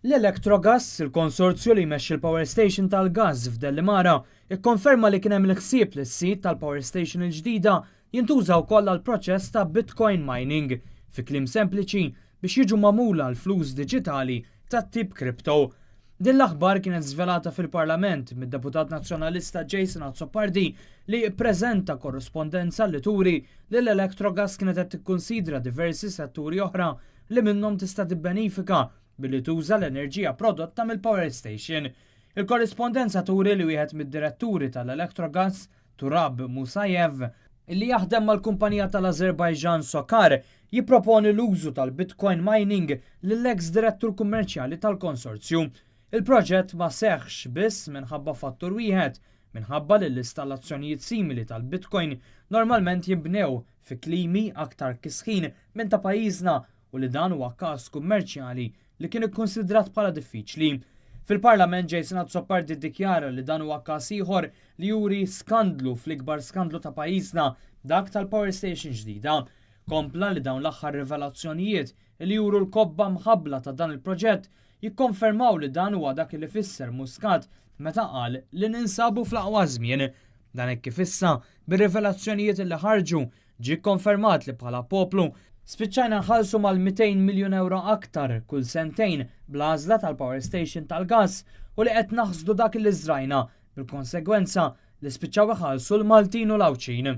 L-Electrogas, il-konsorzju li jmexxi l-power station tal-gass f'Dellimara, ikkonferma li kien hemm il-ħsieb li s-sit tal-power station il-ġdida jintuża wkoll għal proċess ta' Bitcoin mining, fi kliem sempliċi biex jiġu magħmula l-flus diġitali tat-tip crypto. Din l-aħbar kienet żvelata fil-Parlament mid-deputat Nazzjonalista Jason Azzopardi li ppreżenta korrispondenza li turi li l-Electrogas kienet qed tikkunsidra diversi setturi oħra li minnhom tista' tibbenifika billi tuża l-enerġija prodotta mill-power station. Il-korrispondenza turi li wieħed mid-diretturi tal-Electrogas, Turab Musayev, li jaħdem mal-kumpanija tal-Azerbajġan Socar, jipproponi l-użu tal-Bitcoin mining lill-eks direttur kummerċjali tal-konsorzju. Il-proġett ma seħħx biss minħabba fattur wieħed, minħabba li l-istallazzjonijiet simili tal-Bitcoin normalment jinbnew fi klimi aktar kisħin minn ta' pajjiżna u li dan huwa każ kummerċjali li kien ikkunsidrat bħala diffiċli. Fil-Parlament Jason Azzopardi ddikjara li dan huwa każ ieħor li juri skandlu fl-ikbar skandlu ta' pajjiżna, dak tal-power station ġdida. Kompla li dawn l-aħħar rivelazzjonijiet li juru l-kobba mħabbla ta' dan il-proġett jikkonfermaw li dan huwa dak li fisser Muscat meta qal li ninsabu fl-aqwa żmien. Dan hekk kif issa bir-rivelazzjonijiet li ħarġu ġie kkonfermat li bħala poplu spiċċajna nħallsu mal-200 miljun euro aktar kull sentejn bl-għażla tal-power station tal-gass u li qed naħsdu dak li żrajna bil-konsegwenza li spiċċaw iħallsu l-Maltin u l-Għawdxin.